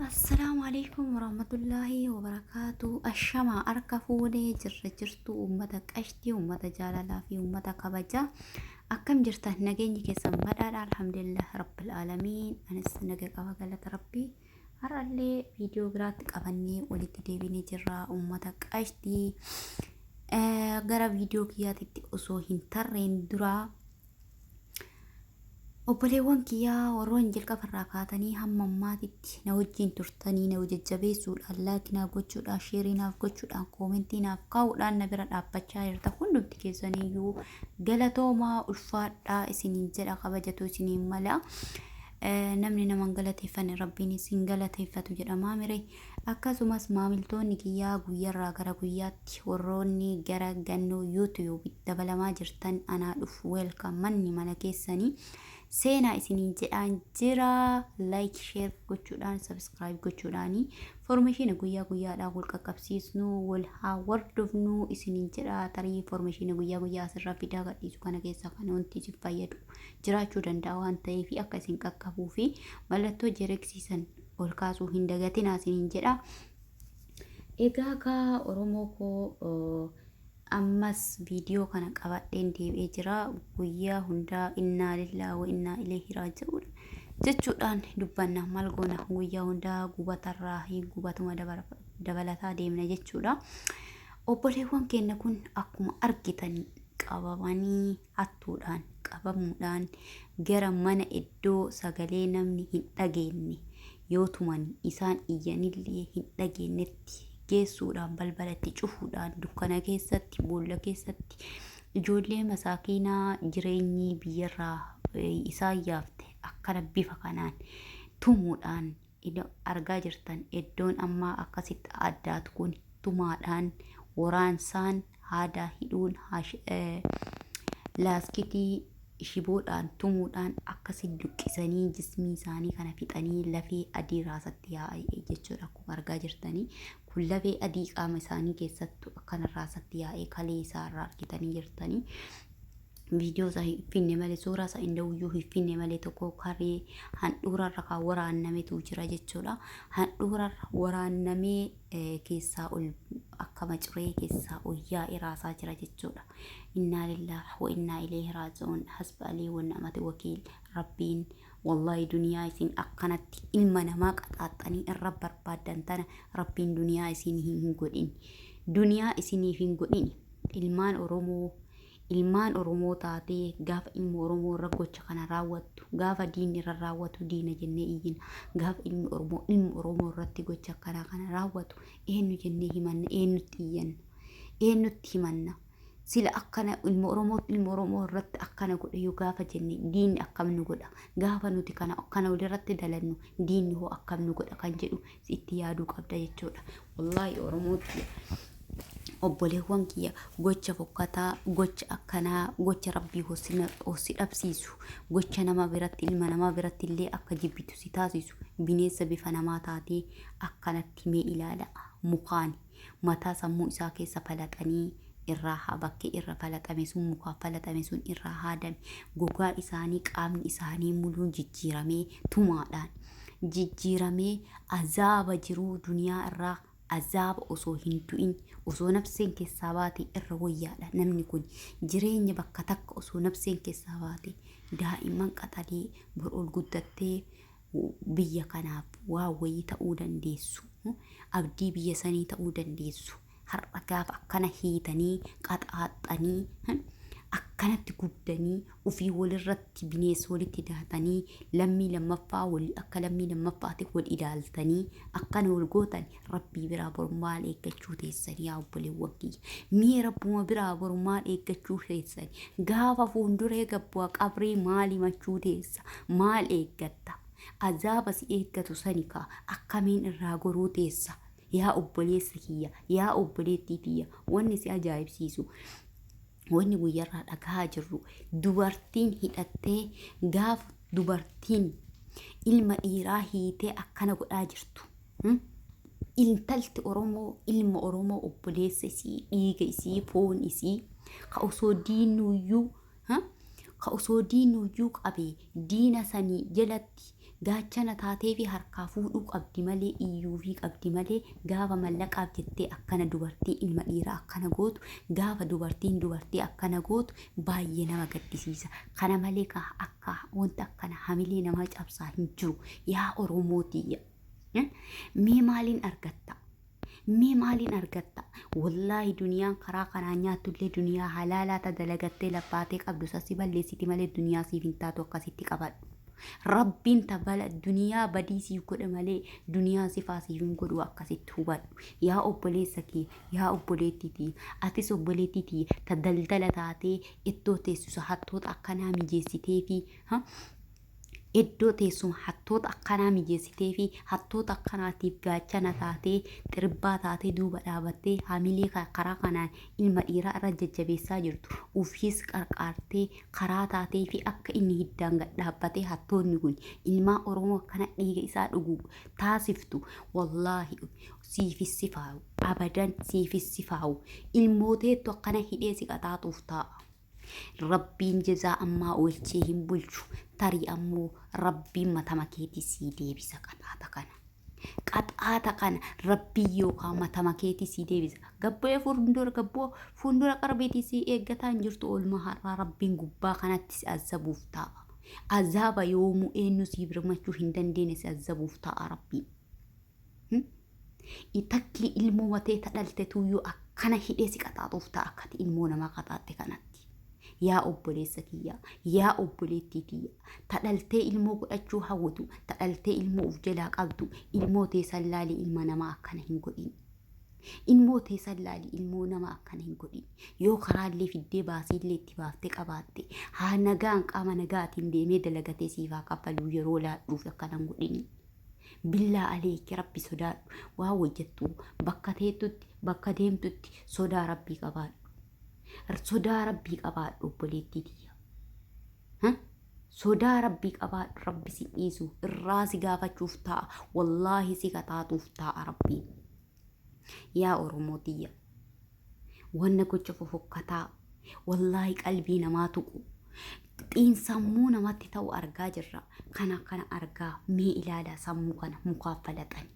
Assalaamu alaikum warahmatullaahi wabarakaatu. Ashamaa harka fuunee jirra jirtu uummata qashtii, uummata jaalalaa fi uummata kabajaa. Akkam jirtan nageenyi keessan badhaadha alhamdulillah rabbil aalamiin. Anis naga qaba galata rabbii. Har'allee viidiyoo biraatti qabannee walitti deebinee jirra uummata qashtii. Gara viidiyoo kiyyaatitti osoo hin tarreen duraa Obboleewwan kiyyaa warroon jalqaba irraa kaatanii hamma ammaatitti na wajjin turtanii na jajjabeessuudhaan laayik naaf gochuudhaan sheerii naaf gochuudhaan koomentii naaf kaa'uudhaan na bira dhaabbachaa jirta hundumti keessaniyyuu galatoomaa ulfaadhaa isiniin jedha kabajatu isiniin mala. Namni nama hin galateeffanne rabbiin isin galateeffatu jedhamaa mire. Akkasumas maamiltoonni kiyyaa guyyarraa gara guyyaatti warroonni gara gannoo YouTube dabalamaa jirtan anaa dhufu welcome manni mana keessanii seenaa isiniin jedhaan jira like share gochuudhaan subscribe gochuudhaani formeeshiina guyyaa guyyaadhaan wal qaqqabsiisnu wal haa wardofnu isiniin jedha tarii formeeshiina guyyaa guyyaa asirraa fidaa gadhiisu kana keessaa kan wanti isin fayyadu jiraachuu danda'a waan ta'eef akka isin qaqqabuu fi mallattoo jereksiisan ol kaasuu hin dagatinaa isiniin jedha. Egaa kaa Oromoo koo ammas viidiyoo kana qabadheen deebi'ee jira. Guyyaa hundaa innaa lillaa wa innaa ilayhi raaji'uun jechuudhaan dubbanna maal goona guyyaa hundaa gubatarraa gubatuma dabalataa deemna jechuudha. Obboleewwan keenya kun akkuma argitan qabamanii hattuudhaan qabamuudhaan gara mana iddoo sagalee namni hin dhageenne yoo tuman isaan iyyanillee hin dhageennetti geessuudhaan balbala itti cufuudhaan dukkana keessatti boolla keessatti ijoollee masaakiinaa jireenyi biyyarraa isaan yaafte akkana bifa kanaan tumuudhaan argaa jirtan iddoon ammaa akkasitti addaatu kun tumaadhaan waraansaan haadaa hidhuun laaskitii shiboodhaan tumuudhaan akkasi luqqisanii jismii isaanii kana fixanii lafee adii raasatti yaa'e jechuudha akkuma argaa jirtanii kun lafee adii qaama isaanii keessattu akkana raasatti yaa'ee kalee isaa irraa argitanii jirtanii viidiyoo isaa hin finne malee suuraa isaa indahuyyuu hin finne malee tokko karee handhuurarra kan waraannametu jira jechuudha handhuurarra waraannamee keessaa ol akka maciree keessaa ol yaa'ee raasaa jira jechuudha. Innaa lillaah wa innaa ilayhi raaji'uun hasba alii wa ni'mati wakiil rabbiin wallahi duniyaa isin akkanatti ilma namaa qaxaaxxanii irra barbaaddan tana rabbiin duniyaa isin hin godhin duniyaa isiniif hin godhin ilmaan oromoo Ilmaan Oromoo taatee gaafa ilma Oromoo irra gocha kana raawwattu, gaafa diinni irra raawwatu diina jennee iyyina. Gaafa ilmi Oromoo ilma Oromoo irratti gocha akkanaa kana raawwatu eenyu jennee himanna, eenyutti iyyanna, eenyutti himanna. Sila akkana ilma Oromoo ilma Oromoo irratti akkana godhe yoo gaafa jenne diinni akkam nu godha. Gaafa nuti kana akkana walirratti dalannu diinni hoo akkam nu godha kan jedhu itti yaaduu qabda jechuudha. Wallaahi Oromootti obboleewwan kiyya gocha fokkataa gocha akkanaa gocha rabbii hossi dhabsiisu gocha nama biratti ilma namaa biratti illee akka jibbitu si taasisu bineensa bifa namaa taatee akkanatti mee ilaala mukaan mataa sammuu isaa keessa falaxanii irraa haa bakkee irra falaxame sun mukaan falaxame sun irraa haadame gogaa isaanii qaamni isaanii muluun jijjiiramee tumaadhaan jijjiiramee azaaba jiruu duniyaa irraa azaaba osoo hin du'in osoo nafseen keessaa baate irra wayyaadha namni kun jireenya bakka takka osoo nafseen keessaa baate daa'imman qaxalee bor ol guddattee biyya kanaaf waa wayii ta'uu dandeessu abdii biyya sanii ta'uu dandeessu Har'a gaafa akkana hiitanii qaxaaxxanii akkanatti gubdanii ofii walirratti bineessa walitti daatanii lammii lammaffaa wal akka lammii lammaffaatti wal ilaaltanii akkana wal gootan rabbii biraa bor maal eeggachuu teessan yaa obboleewwan kiyya mee rabbuma biraa bor maal eeggachuu teessan gaafa fuulduree gabbu'a qabrii maal himachuu teessa maal eeggatta azaaba si eeggatu sani kaa akkamiin irraa goruu teessa Yaa obboleessa kiyya, yaa obboleettii tiyya, wanni si ajaa'ibsiisu wanni guyyarraa dhagahaa jirru dubartiin hidhattee gaafa dubartiin ilma dhiiraa hiitee akkana godhaa jirtu. Intalti Oromoo ilma Oromoo obboleessa isii dhiiga isii foon isii ka osoo diinuyyuu ka osoo diinuyyuu qabee diina sanii jalatti Gaachana taateefi harkaa fuudhuu qabdi malee, iyyuufii qabdi malee, gaafa mallaqaaf jettee akkana dubartii ilma dhiiraa akkana gootu, gaafa dubartiin dubartii akkana gootu baay'ee nama gaddisiisa. Kana malee ka akka wanta akkana hamilee namaa cabsaa hin jiru. Yaa Oromoo tiyya. Mee maaliin argatta? Mee maaliin argatta? Wallaahi duniyaan karaa kanaan nyaattullee duniyaa halaalaa ta dalagattee laffaatee qabdu sassi balleessiti malee duniyaa siif hin taatu, akkasitti qabadhu. Rabbiin ta bala duniyaa badii siif godhe malee duniyaa sifaa siif hin godhu, akkasitti hubadhu. Yaa obboleessa kiyya, yaa obboleettii tiyya, atis obboleettii tiyya ta daldala taatee iddoo teessisa hattoota akkanaa mijeessitee fi iddoo teessuma hattoota akkanaa mijeessitee fi hattoota akkanaatiif gaachana taatee, xiribbaa taatee, duuba dhaabattee hamilee karaa kanaan ilma dhiiraa irra jajjabeessaa jirtu, ufiis qarqaartee karaa taatee fi akka inni hiddaan gad dhaabbatee hattoonni kun ilmaa Oromoo akkana dhiiga isaa dhugu taasiftu, wallaahi siifis sifaawu, abadan siifis sifaawu. Ilmooteettu akkana hidhee si qaxaaxuuf taa'a. Rabbiin jazaa ammaa oolchee hin bulchu. Tarii ammoo Rabbiin matama keetii sii deebisa qaxaata kana. Qaxaata kana Rabbiin yookaan matama keetii sii deebisa. Gabboo fuuldura, gabboo fuuldura qarbeetii sii eeggataa hin jirtu. Oolmaa har'aa Rabbiin gubbaa kanatti si azabuuf taa'a. Azaaba yoomuu eenyu sii birmachuu hin dandeenye si azabuuf taa'a Rabbiin. Takkii ilmoo matee ta dhalte tuyyuu akkana hidhee si qaxaaxuuf ta'a akkati ilmoo namaa qaxaaxxe kanatti. Yaa obboleessa kiyya, yaa obboleettii tiyya, ta dhaltee ilmoo godhachuu hawwitu, ta dhaltee ilmoo uf jalaa qabdu, ilmoo teessan laali, ilma namaa akkana hin godhin. Ilmoo teessan laali, ilmoo namaa akkana hin godhin. Yoo karaallee fiddee baasiillee itti baaftee qabaatte, haa nagaan qaama nagaatiin deemee dalagatee siif haa kaffaluu, yeroo laadhuuf akkana hin godhini. Billaa aleeki Rabbi sodaadhu. Waan hojjettu bakka teettutti, bakka deemtutti sodaa Rabbii qabaadhu. Sodaa Rabbii qabaadhu, obboleettii tiyya. Sodaa Rabbii qabaadhu. Rabbi si dhiisu, irraa si gaafachuuf taa'a. Wallaahi si qaxaaxuuf taa'a Rabbiin. Yaa Oromoo tiyya. Wanna gocha fofokkataa wallaahi qalbii namaa tuqu, xiinsammuu namatti ta'u argaa jirra. Kana kana argaa mee ilaalaa, sammuu kana mukaan falaxani.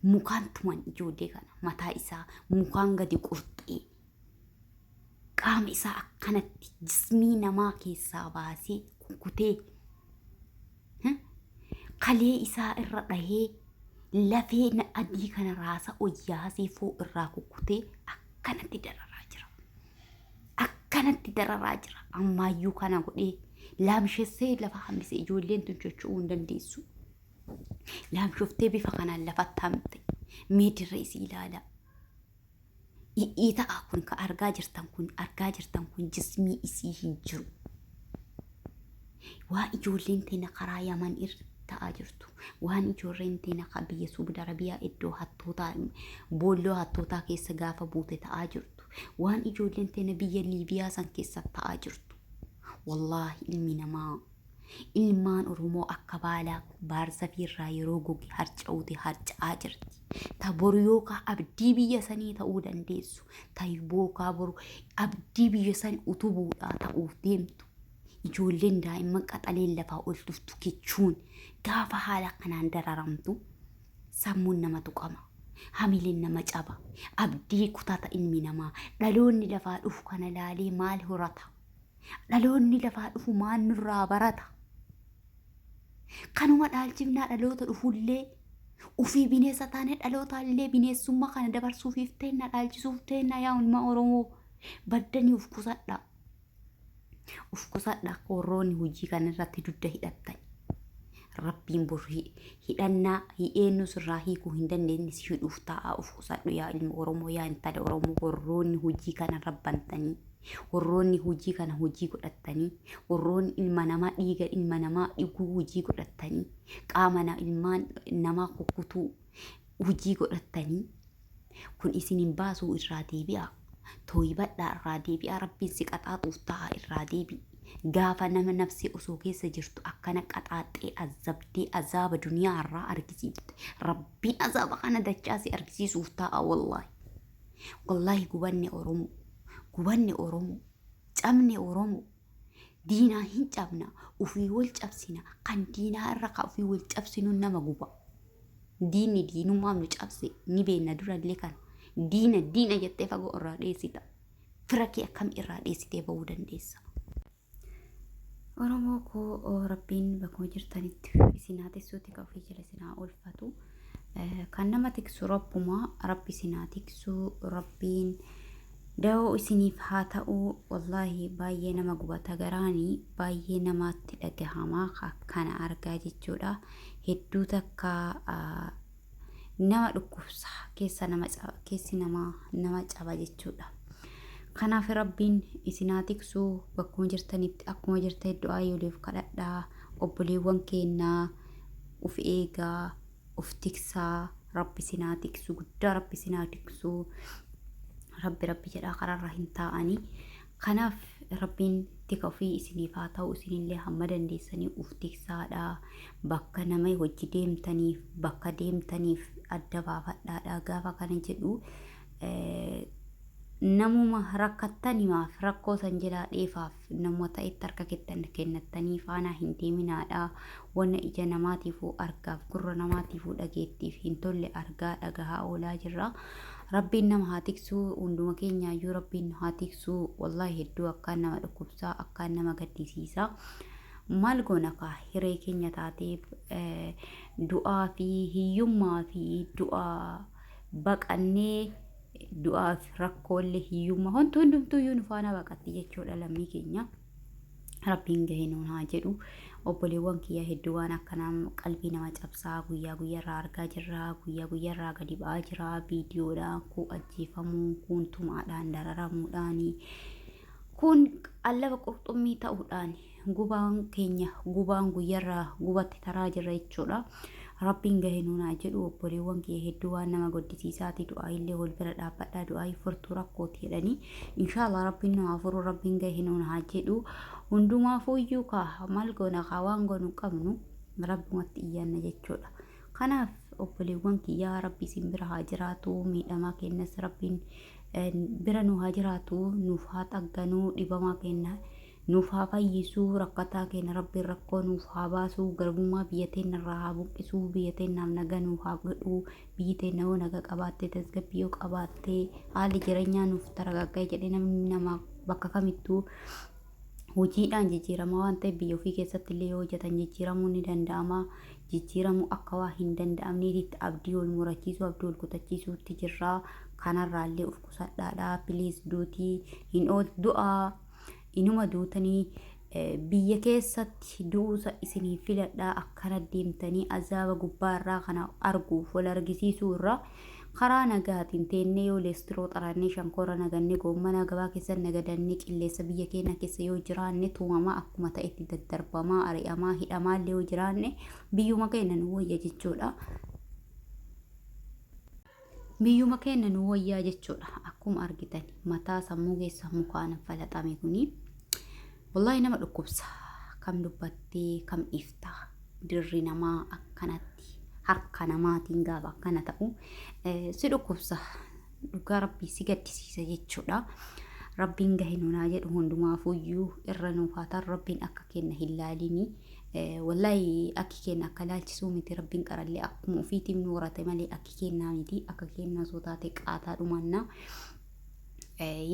Mukaan tuman ijoollee kana, mataa isaa mukaan gadi qurxee, qaama isaa akkanatti jismii namaa keessaa baasee kukkutee, kalee isaa irra dhahee, lafee adii kana raasa oyyaasee foo irraa kukkutee akkanatti dararaa jira. Akkanatti dararaa jira. Ammaayyuu kana godhee laamshessee lafa hambise. Ijoolleen tun socho'uu hin dandeessu. Laamshoftee bifa kanaan lafatti hambte. Mee dirra isii ilaala. Dhiita'a kun ka argaa jirtan kun, argaa jirtan kun, jismii isii hin jiru. Waan ijoolleen teena karaa Yaman irra ta'aa jirtu, waan ijoolleen teena ka biyya Suudi Arabiyaa iddoo hattootaa, boolloo hattootaa keessa gaafa buute ta'aa jirtu, waan ijoolleen teena biyya Liibiyaa san keessa ta'aa jirtu. Wallaahi ilmi namaa, ilmaan Oromoo akka baala baarzafii irraa yeroo goge harca'uuti harca'aa jirti. Ta boru yookaan abdii biyya sanii ta'uu dandeessu, ta yookaan boru abdii biyya sanii utubuudhaa ta'uuf deemtu. Ijoolleen daa'imman qaxaleen lafaa ol dhuftu kichuun gaafa haala kanaan dararamtu sammuun nama tuqama. Hamileen nama caba. Abdii kutata ilmi namaa. Dhaloonni lafaa dhufu kana laalee maal horata? Dhaloonni lafaa dhufu maal nurraa barata? Kanuma dhaalchifnaa dhaloota dhufullee? Ufii bineensa taane dhalootaallee bineensummaa kana dabarsuufiif teenna, dhaalchisuuf teenna. Yaa ilma Oromoo, baddanii uf qusadhaa. Uf qusadhaa, warroonni hojii kana irratti dugda hidhattan. Rabbiin bor hidhannaa eenyu sirraa hiikuu hin dandeenye si hidhuuf taa'aa, uf qusadhu yaa ilma Oromoo, yaa intala Oromoo, warroonni hojii kana rabbantanii, warroonni hojii kana hojii godhattanii, warroonni ilma namaa, dhiiga ilma namaa dhiguu hojii godhattanii, qaama ilmaan namaa kukkutuu hojii godhattanii, kun isin hin baasuu, irraa deebi'a. Tooyibadhaa, irraa deebi'a. Rabbiin si qaxaaxuuf ta'a, irraa deebi'i. Gaafa nama nafsee osoo keessa jirtu akkana qaxaaxxee azabdee azaaba duniyaa irraa argisiifte, Rabbiin azaaba kana dachaa si argisiisuuf ta'a wallaahi. Wallaahi gubanne Oromoo. Gubanne Oromoo. Cabne Oromoo. Diinaa hin cabna, ufii wal cabsina. Kan diinaa irra ka ufii wal cabsinu nama guba. Diinni diinummaaf nu cabse ni beenna durallee kana. Diina diina jettee fagoo irraa dheessita. Fira kee akkam irraa dheessitee ba'uu dandeessa? Oromoo koo, Rabbiin bakkuma jirtanitti isin haa tiksuuti, ka ofii jala isin haa oolfatu. Kan nama tiksu Rabbuma, Rabbi isin haa tiksu, Rabbiin da'oo isiniif haa ta'u. Wallaahi baay'ee nama gubata garaani, baay'ee namatti dhagahama kana argaa jechuudha. Hedduu takka nama dhukkubsa, keessa nama keessi nama nama caba jechuudha. Kanaaf Rabbiin isin haa tiksu bakkuma jirtanitti. Akkuma jirtan du'aa waliif kadhadhaa. Obboleewwan keenyaa, uf eegaa, uf tiksaa. Rabbi isin haa tiksu guddaa, Rabbi isin haa tiksu. Rabbi Rabbi jedhaa karaarra hin taa'anii. Kanaaf Rabbiin tika ofii isiniif haa ta'u. Isinillee hamma dandeessanii uf tiksaadha. Bakka nama hojii deemtaniif, bakka deemtaniif adda baafadhaadha. Gaafa kana jedhu namuma rakkattanimaaf rakkoo san jalaa dheefaaf nama ta'etti harka kennattanii faana hin deeminaadha. Wanna ija namaatiifuu argaaf, gurra namaatiifuu dhageettiif hin tolle argaa dhagahaa oolaa jirra. Rabbiin nama haa tiksuu, hunduma keenyaayyuu Rabbiin haa tiksuu. Wallaahi hedduu akkaan nama dhukkubsaa, akkaan nama gaddisiisa. Maal goona kaa, hiree keenya taatee du'aa fi hiyyummaa fi du'aa baqannee, du'aa fi rakkoolee hiyyummaa wanti hundumtuuyyuu nu faana baqatti jechuudha lammii keenya. Rabbiin gahee nuun haa jedhu. Obboleewwan kiyya, hedduu waan akkanaa qalbii nama cabsaa guyyaa guyyaarraa argaa jirra. Guyyaa guyyaarraa gadi ba'aa jira. Viidiyoodhaan kun ajjeefamuu, kun tumaadhaan dararamuudhaan, kun allaba qurxummii ta'uudhaan gubaan keenya gubaan guyyaarraa gubatti taraa jirra jechuudha. Rabbiin gahee nuun haa jedhu. Obboleewwan kiyya, hedduu waan nama gaddisiisaati. Du'aa illee wal bira dhaabbadhaa. Du'aa furtuu rakkooti jedhanii. Inshaallah Rabbiin nu haa furu, Rabbiin gahee nuun haa jedhu. Hundumaafuyyuu kaa maal goona kaa, waan goonu qabnu Rabbumatti iyyanna jechuudha. Kanaaf obboleewwan kiyyaa, Rabbi isin bira haa jiraatu. Miidhamaa keenyas Rabbiin bira nu haa jiraatu, nuuf haa xagganuu, dhibamaa keenya nuuf haa fayyisuu, rakkataa keenya Rabbiin rakkoo nuuf haa baasuu, garbummaa biyya teenya irraa haa buqqisuu, biyya teenyaaf nagaa nuuf haa godhuu. Biyyi teenya yoo nagaa qabaattee, tasgabbii yoo qabaattee, haalli jireenyaa nuuf taragagga'e jedhee namni nama bakka kamittuu hojiidhaan jijjiiramaa waan ta'eef, biyya ofii keessatti illee yoo hojjetan jijjiiramuu ni danda'ama. Jijjiiramuu akka waa hin danda'amneetitti abdii wal murachiisuu, abdii wal kutachiisuutti jirra. Kanarraallee of qusadhaadha. Please, duutii hin ool, du'aa inuma duutanii biyya keessatti du'uusa isinii filadhaa. Akkana deemtanii azaaba gubbaarraa kana arguuf wal argisiisuu irraa karaa nagaatiin teennee yoo leestiroo xarannee, shankoora nagannee, goommana gabaa keessa nagadannee, qilleensa biyya keenya keessa yoo jiraanne, tumamaa akkuma ta'etti daddarbamaa, ari'amaa, hidhamaa illee yoo jiraanne, biyyuma keenya nu wayya jechuudha. Biyyuma keenya nu wayyaa jechuudha. Akkuma argitan mataa sammuu keessa mukaan falaxame kuni wallaahi nama dhukkubsa. Kam dubbattee kam dhiiftaa? Dirri namaa akkanatti harka namaatiin gaafa akkana ta'u si dhukkubsa. Dhugaa Rabbii si gaddisiisa jechuudha. Rabbiin gahe nuunaa jedhu. Hundumaafuyyuu irra nuuf haa ta'u. Rabbiin akka kenna hin laalini. Wallaahi akki kenna akka laalchisuu miti. Rabbiin qarallee akkuma ofiitiin nu horate malee akki kennaa miti. Akka kennaa osoo taate qaataa dhumannaa.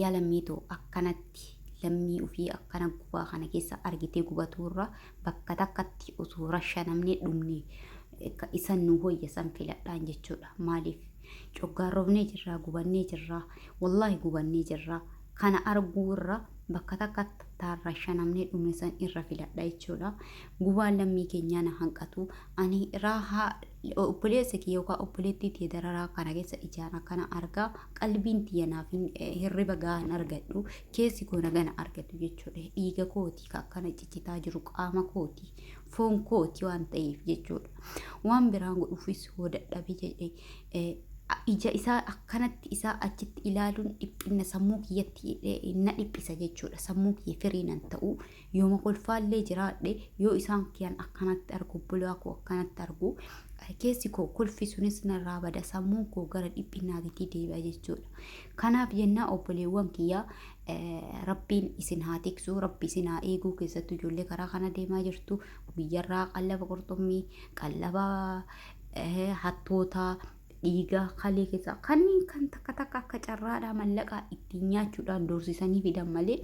Yaa lammiitoo, akkanatti lammii ofii akkana gubaa kana keessa argitee gubatuurra bakka takkatti osoo rashanamnee dhumne isan nu hoyya, san filadhaan jechuudha. Maaliif coggaarroofnee jirraa, gubannee jirraa, wallaahi gubannee jirraa. Kana arguu irra bakka takkatti rashanamnee dhumne san irra filadha jechuudha. Gubaan lammii keenyaa na hanqatu. Ani raahaa obboleessa kiyya yookaan obboleettii tiyya dararaa kana keessa ijaan akkana argaa, qalbiin tiyya naaf hirriba gahaan argadhu, keessi koo nagana argatu jechuudha. Dhiiga kooti ka akkana ciccitaa jiru, qaama kooti, foon kooti waan ta'eef jechuudha. Waan biraan godhuufis hoo dadhabe jedhe, ija isaa akkanatti isaa achitti ilaaluun dhiphina sammuu kiyyatti na dhiphisa jechuudha. Sammuu kiyya firii nan ta'u. Yooma kolfaallee jiraadhe, yoo isaan kiyyaan akkanatti argu, obbolaa koo akkanatti argu, Keessi koo kolfi sunis narraa bada, sammuun koo gara dhiphinaatitti deebi'a jechuudha. Kanaaf jennaa obboleewwan kiyyaa, Rabbiin isin haa tiksu, Rabbi isin haa eeguu. Keessattuu ijoollee karaa kana deemaa jirtu, guyyarraa qallaba qurxummii, qallaba hattootaa, dhiiga kalee keessaa kanneen kan takka takka akka carraadhaa mallaqaa ittiin nyaachuudhaan doorsisanii fidan malee,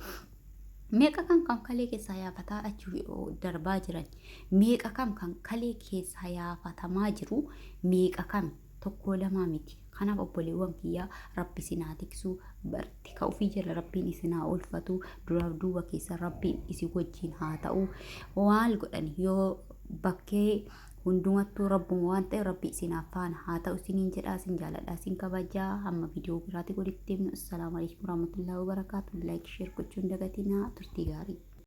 meeqa kan kan kalee keessaa yaafataa achi darbaa jiran, meeqa kam kan kalee keessaa yaafatamaa jiru, meeqa kam, tokko lamaa miti. Kanaaf obboleewwan kiyyaa, Rabbi isin haa tiksu, barti ka ofii jala Rabbiin isin haa oolfatu, duraaf duuba keessa Rabbiin isin wajjin haa ta'u. Maal godhan, yoo bakkee hundumattuu Rabbuma waan ta'eef, Rabbi isin faana haa ta'u isiniin jedhaa. Isin jaaladha, isin kabajaa. Hamma viidiyoo biraatti walitti deemnu, assalaamu alaikum warahmatullahi wabarakaatu. Like, share gochuun dagatinaa. Turtii gaarii.